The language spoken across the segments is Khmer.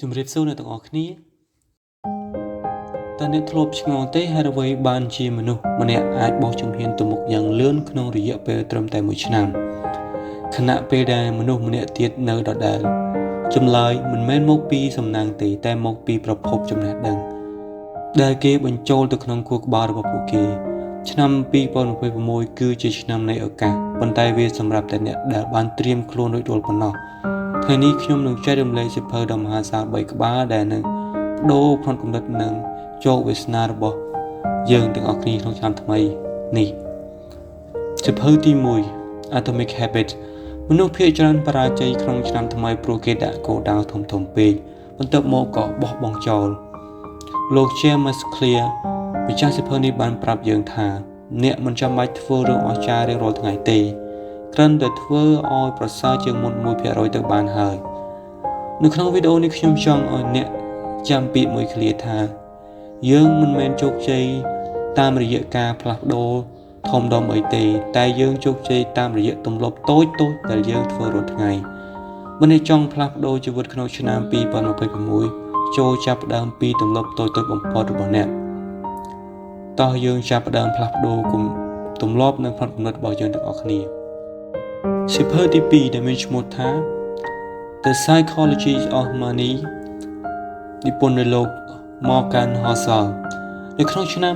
ជំរាបសួរអ្នកទាំងអស់គ្នាតើអ្នកធ្លាប់ឆ្ងល់ទេហេតុអ្វីបានជាមនុស្សម្នាក់អាចបោះជំហានទៅមុខយ៉ាងលឿនក្នុងរយៈពេលត្រឹមតែមួយឆ្នាំខណៈពេលដែលមនុស្សម្នាក់ទៀតនៅដដែលចម្លើយមិនមែនមកពីសំណាងទេតែមកពីប្រភពចំណេះដឹងដែលគេបញ្ចូលទៅក្នុងខួរក្បាលរបស់ពួកគេឆ្នាំ2026គឺជាឆ្នាំនៃឱកាសប៉ុន្តែវាសម្រាប់តែអ្នកដែលបានត្រៀមខ្លួនរួចរាល់ប៉ុណ្ណោះថ្ងៃនេះខ្ញុំនឹងចែករំលែកសៀវភៅដ៏មហាសាល3ក្បាលដែលនឹងប្ដូរផ្នត់គំនិតនិងជោគវាសនារបស់យើងទាំងអស់គ្នាក្នុងឆ្នាំថ្មីនេះសៀវភៅទី1 Atomic Habits មនុស្សភាគច្រើនបរាជ័យក្នុងឆ្នាំថ្មីព្រោះគេដាក់គោលដៅធំៗពេកបន្ទាប់មកក៏បោះបង់ចោលលោក James Clear ម្ចាស់សៀវភៅនេះបានប្រាប់យើងថាអ្នកមិនចាំបាច់ធ្វើរឿងអស្ចារ្យរៀងរាល់ថ្ងៃទេគ្រាន់តែធ្វើឲ្យប្រសើរជាងមុន1%ទៅបានហើយនៅក្នុងវីដេអូនេះខ្ញុំចង់ឲ្យអ្នកចាំពាក្យមួយឃ្លាថាយើងមិនមែនជោគជ័យតាមរយៈការផ្លាស់ប្ដូរធំដុំអីទេតែយើងជោគជ័យតាមរយៈទម្លាប់តូចៗដែលយើងធ្វើរាល់ថ្ងៃបើអ្នកចង់ផ្លាស់ប្ដូរជីវិតក្នុងឆ្នាំ2026ចូលចាប់ផ្ដើមពីទម្លាប់តូចៗបំផុតរបស់អ្នកតោះយើងចាប់ផ្ដើមផ្លាស់ប្ដូរទម្លាប់និងផ្នត់គំនិតរបស់យើងទាំងអស់គ្នាសៀវភៅទី2ដែលមានឈ្មោះថា The Psychology of Money និពន្ធដោយលោក Morgan Housel នៅក្នុងឆ្នាំ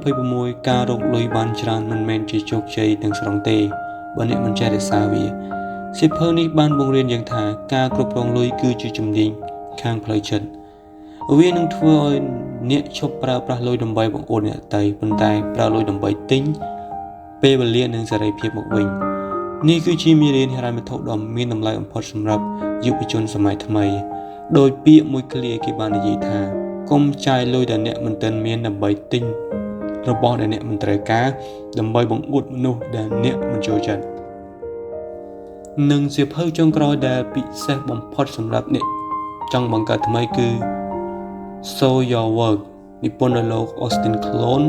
2026ការរកលុយបានច្រើនមិនមែនជាជោគជ័យទាំងស្រុងទេបើអ្នកមិនចេះរក្សាវាសៀវភៅនេះបានបង្រៀនយើងថាការគ្រប់គ្រងលុយគឺជាជំនាញខាងផ្លូវចិត្តវានឹងធ្វើឲ្យអ្នកឈប់ប្រើប្រាស់លុយដើម្បីបង្អួតអ្នកដទៃប៉ុន្តែប្រើលុយដើម្បីទិញពេលវេលានិងសេរីភាពមកវិញនេះគឺជាមេរៀនហិរញ្ញវត្ថុដ៏មានតម្លៃបំផុតសម្រាប់យុវជនសម័យថ្មីដោយពាក្យមួយឃ្លាគេបាននិយាយថាកុំចាយលុយដែលអ្នកមិនទាន់មានដើម្បីទិញរបស់ដែលអ្នកមិនត្រូវការដើម្បីបង្អួតមនុស្សដែលអ្នកមិនចូលចិត្តនិងសៀវភៅចុងក្រោយដែលពិសេសបំផុតសម្រាប់អ្នកចង់បង្កើតថ្មីគឺ Show Your Work និពន្ធដោយលោក Austin Kleon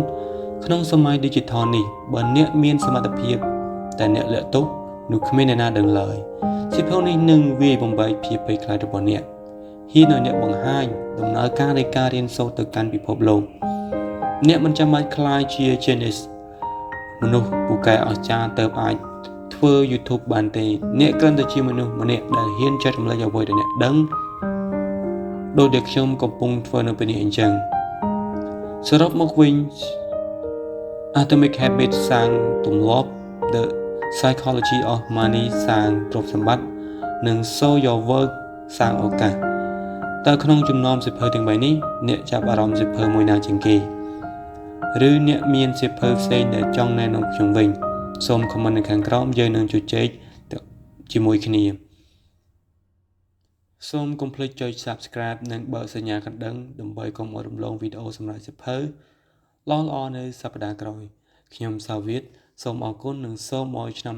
ក្នុងសម័យ Digital នេះបើអ្នកមានសមត្ថភាពតែអ្នកលាក់ទុកនោះគ្មានអ្នកណាដឹងឡើយសៀវភៅនេះនឹងវាយបំបែកភាពភ័យខ្លាចរបស់អ្នកហ៊ានឲ្យអ្នកបង្ហាញដំណើរការនៃការរៀនសូត្រទៅកាន់ពិភពលោកអ្នកមិនចាំបាច់ក្លាយជា genius មនុស្សពូកែអស្ចារ្យទៅអាចធ្វើ YouTube បានទេអ្នកគ្រាន់តែជាមនុស្សម្នាក់ដែលហ៊ានចែករំលែកអ្វីដែលអ្នកដឹងដោយដែលខ្ញុំកំពុងធ្វើនៅពេលនេះអញ្ចឹងសរុបមកវិញ Atomic Habits សាងទម្លាប់ The Psychology of Money សាងទ្រព្យសម្បត្តិនិង Show Your Work សាងឱកាសតើក្នុងចំណោមសៀវភៅទាំង3នេះអ្នកចាប់អារម្មណ៍សៀវភៅមួយណាជាងគេឬអ្នកមានសៀវភៅផ្សេងដែលចង់ណែនាំខ្ញុំវិញសូម comment នៅខាងក្រោមយើងនឹងជជែកជាមួយគ្នាសូមកុំភ្លេចចុច Subscribe និងបើកសញ្ញាកណ្ដឹងដើម្បីកុំឲ្យរំលងវីដេអូសម្រាប់សៀវភៅល្អៗនៅសប្តាហ៍ក្រោយខ្ញុំសាវីតសូមអរគុណនិងសូមឲ្យឆ្នាំ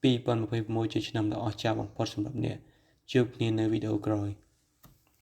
2026ជាឆ្នាំដ៏អស្ចារ្យបំផុតសម្រាប់អ្នកជួបគ្នានៅវីដេអូក្រោយ។